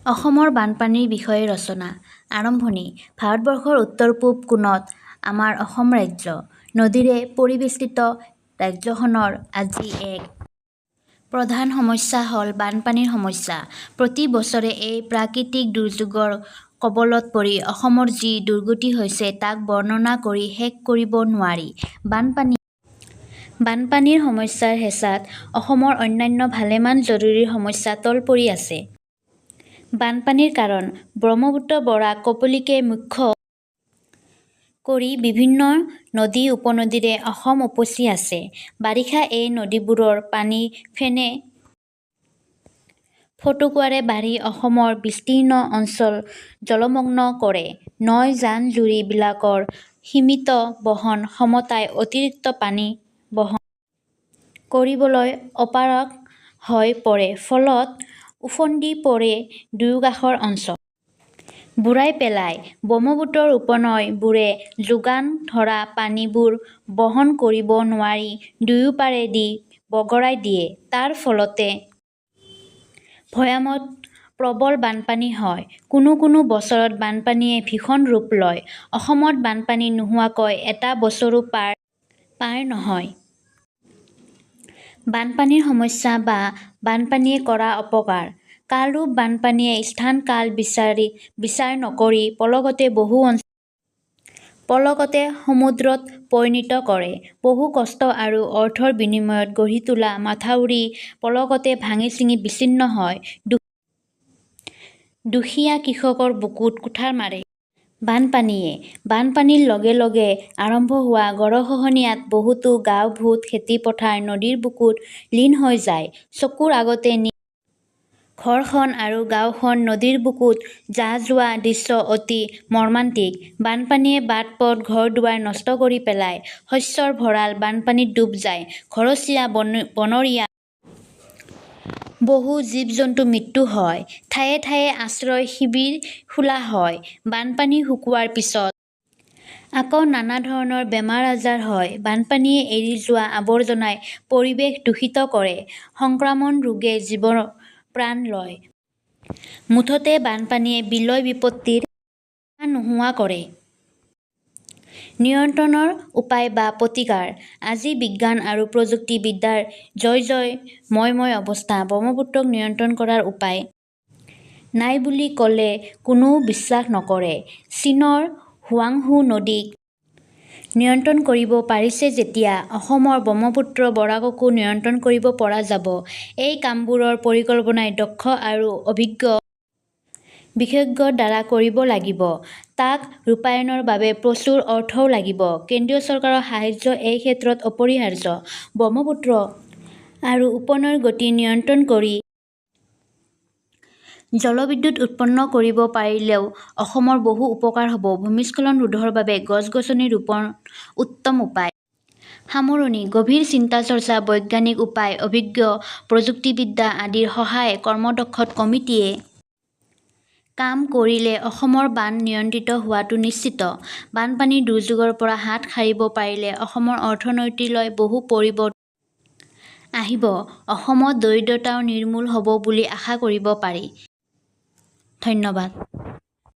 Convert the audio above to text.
অসমৰ বানপানীৰ বিষয়ে ৰচনা। আৰম্ভণি: ভাৰতবৰ্ষৰ উত্তৰ-পূব কোণত আমাৰ অসম ৰাজ্য। নদীৰে পৰিবেষ্টিত ৰাজ্যখনৰ আজি এক প্ৰধান সমস্যা হ'ল বানপানীৰ সমস্যা। প্ৰতি বছৰে এই প্ৰাকৃতিক দুৰ্যোগৰ কবলত পৰি অসমৰ যি দুৰ্গতি হৈছে তাক বৰ্ণনা কৰি শেষ কৰিব নোৱাৰি। বানপানীৰ সমস্যাৰ হেঁচাত অসমৰ অন্যান্য ভালেমান জৰুৰী সমস্যা তল পৰি আছে। বানপানীৰ কাৰণ: ব্ৰহ্মপুত্ৰ-বৰাক-কপিলীকে মুখ্য কৰি বিভিন্ন নদী-উপনদীৰে অসম উপচি আছে। বাৰিষা এই নদীবোৰৰ পানী ফেনে ফোটোকাৰে বাঢ়ি অসমৰ বিস্তীৰ্ণ অঞ্চল জলমগ্ন কৰে। নৈ জান-জুৰি বিলাকৰ সীমিত বহন ক্ষমতাই অতিৰিক্ত পানী বহন কৰিবলৈ অপাৰগ হৈ পৰে। ফলত ওফন্দি পৰি দুয়োকাষৰ অঞ্চল বুৰাই পেলায়। ব্ৰহ্মপুত্ৰৰ উপনৈ বোৰে যোগান ধৰা পানী বোৰ বহন কৰিব নোৱাৰি দুয়োপাৰেদি বগৰাই দিয়ে। তাৰ ফলতে ভৈয়ামত প্ৰবল বানপানী হয়। কোনো কোনো বছৰত বানপানীয়ে ভীষণ ৰূপ লয়। অসমত বানপানী নোহোৱাকৈ এটা বছৰো পাৰ নহয়। বানপানীৰ সমস্যা বা বানপানীয়ে কৰা অপকাৰ: কালৰূপ বানপানীয়ে স্থান-কাল বিচাৰ নকৰি পলকতে বহু অঞ্চল পলকতে সমুদ্ৰত পৰিণত কৰে। বহু কষ্ট আৰু অৰ্থৰ বিনিময়ত গঢ়ি তোলা মথাউৰি পলকতে ভাঙি-ছিঙি বিচ্ছিন্ন হয়। দুখীয়া কৃষকৰ বুকুত কুঠাৰ মাৰে বানপানীয়ে। বানপানীৰ লগে লগে আৰম্ভ হোৱা গৰাখহনীয়াত বহুতো গাঁও-ভূঁই, খেতি-পথাৰ নদীৰ বুকুত লীন হৈ যায়। চকুৰ আগতে নিজ ঘৰখন আৰু গাঁওখন নদীৰ বুকুত জাহ যোৱা দৃশ্য অতি মৰ্মান্তিক। বানপানীয়ে বাট-পথ, ঘৰ-দুৱাৰ নষ্ট কৰি পেলায়। শস্যৰ ভঁৰাল বানপানীত ডুব যায়। ঘৰচীয়া, বনৰীয়া বহু জীৱ-জন্তুৰ মৃত্যু হয়। ঠায়ে ঠায়ে আশ্ৰয় শিবিৰ খোলা হয়। বানপানী শুকুৱাৰ পিছত আকৌ নানা ধৰণৰ বেমাৰ-আজাৰ হয়। বানপানীয়ে এৰি যোৱা আৱৰ্জনাই পৰিৱেশ দূষিত কৰে। সংক্ৰামক ৰোগে জীৱৰ প্ৰাণ লয়। মুঠতে বানপানীয়ে বিলৈ-বিপত্তিৰ সীমা নোহোৱা কৰে। নিয়ন্ত্ৰণৰ উপায় বা প্ৰতিকাৰ: আজি বিজ্ঞান আৰু প্ৰযুক্তি বিদ্যাৰ জয়জয় ময়ময় অৱস্থাত ব্ৰহ্মপুত্ৰক নিয়ন্ত্ৰণ কৰাৰ উপায় নাই বুলি ক'লে কোনেও বিশ্বাস নকৰে। চীনৰ হোৱাংহো নদীক নিয়ন্ত্ৰণ কৰিব পাৰিছে যেতিয়া অসমৰ ব্ৰহ্মপুত্ৰ-বৰাককো নিয়ন্ত্ৰণ কৰিব পৰা যাব। এই কামবোৰৰ পৰিকল্পনা দক্ষ আৰু অভিজ্ঞ বিশেষজ্ঞৰ দ্বাৰা কৰিব লাগিব। তাক ৰূপায়ণৰ বাবে প্ৰচুৰ অৰ্থও লাগিব। কেন্দ্ৰীয় চৰকাৰৰ সাহায্য এই ক্ষেত্ৰত অপৰিহাৰ্য। ব্ৰহ্মপুত্ৰ আৰু উপনৈৰ গতি নিয়ন্ত্ৰণ কৰি জলবিদ্যুৎ উৎপন্ন কৰিব পাৰিলেও অসমৰ বহু উপকাৰ হ'ব। ভূমিস্খলন ৰোধৰ বাবে গছ-গছনি ৰোপণ উত্তম উপায়। সামৰণি: গভীৰ চিন্তা-চৰ্চা, বৈজ্ঞানিক উপায়, অভিজ্ঞ প্ৰযুক্তিবিদ্যা আদিৰ সহায়ত কৰ্মদক্ষ কমিটিয়ে কাম কৰিলে অসমৰ বান নিয়ন্ত্ৰিত হোৱাটো নিশ্চিত। বানপানীৰ দুৰ্যোগৰ পৰা হাত সাৰিব পাৰিলে অসমৰ অৰ্থনীতিলৈ বহু পৰিৱৰ্তন আহিব, অসমত দৰিদ্ৰতাও নিৰ্মূল হ'ব বুলি আশা কৰিব পাৰি। ধন্যবাদ।